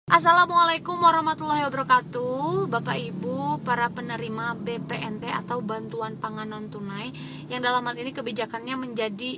Assalamualaikum warahmatullahi wabarakatuh, Bapak Ibu, para penerima BPNT atau Bantuan Pangan Non Tunai yang dalam hal ini kebijakannya menjadi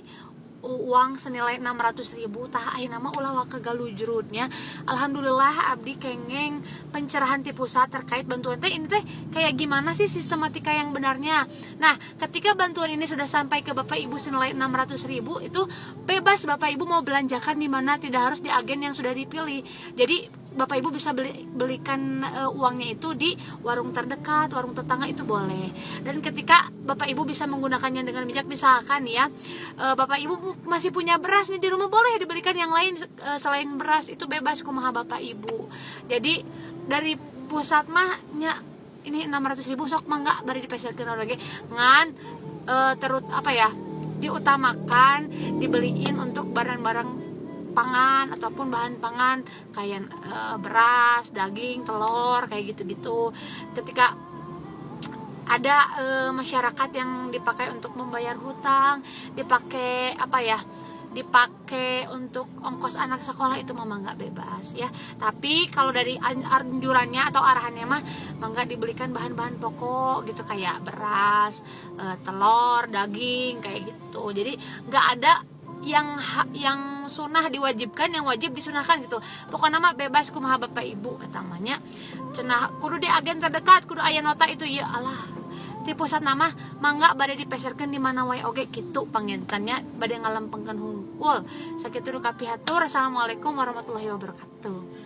uang senilai 600 ribu. Tah, ayeuna mah ulah waka galujrutnya. Alhamdulillah, abdi kenging pencerahan ti pusat terkait bantuan teh ini teh kayak gimana sih sistematika yang benarnya. Nah, ketika bantuan ini sudah sampai ke Bapak Ibu senilai 600 ribu, itu bebas Bapak Ibu mau belanjakan di mana, tidak harus di agen yang sudah dipilih. Jadi Bapak Ibu bisa belikan uangnya itu di warung terdekat, warung tetangga itu boleh. Dan ketika Bapak Ibu bisa menggunakannya dengan bijak, misalkan ya, Bapak Ibu masih punya beras nih di rumah, boleh dibelikan yang lain selain beras, itu bebas kumaha Bapak Ibu. Jadi dari pusat mah nya ini 600 ribu sok mangga bari dipeserkeun lagi ngan terut apa ya, diutamakan dibeliin untuk barang-barang pangan ataupun bahan pangan kayak beras, daging, telur kayak gitu-gitu. Ketika ada masyarakat yang dipakai untuk membayar hutang, dipakai apa ya? Dipakai untuk ongkos anak sekolah, itu mama nggak bebas ya. Tapi kalau dari anjurannya atau arahannya mah mangga dibelikan bahan-bahan pokok gitu, kayak beras, telur, daging kayak gitu. Jadi nggak ada yang sunah diwajibkan, yang wajib disunahkan gitu. Pokoknya mah bebas kumaha Bapak Ibu. Utamanya cenah kudu di agen terdekat, kudu aya nota itu ya. Allah, ti pusat mah mangga bade dipeserkeun di mana wae oge kitu. Panginten nya bade ngalempengkeun hungkul, sakitu nu kapihatur. Assalamualaikum warahmatullahi wabarakatuh.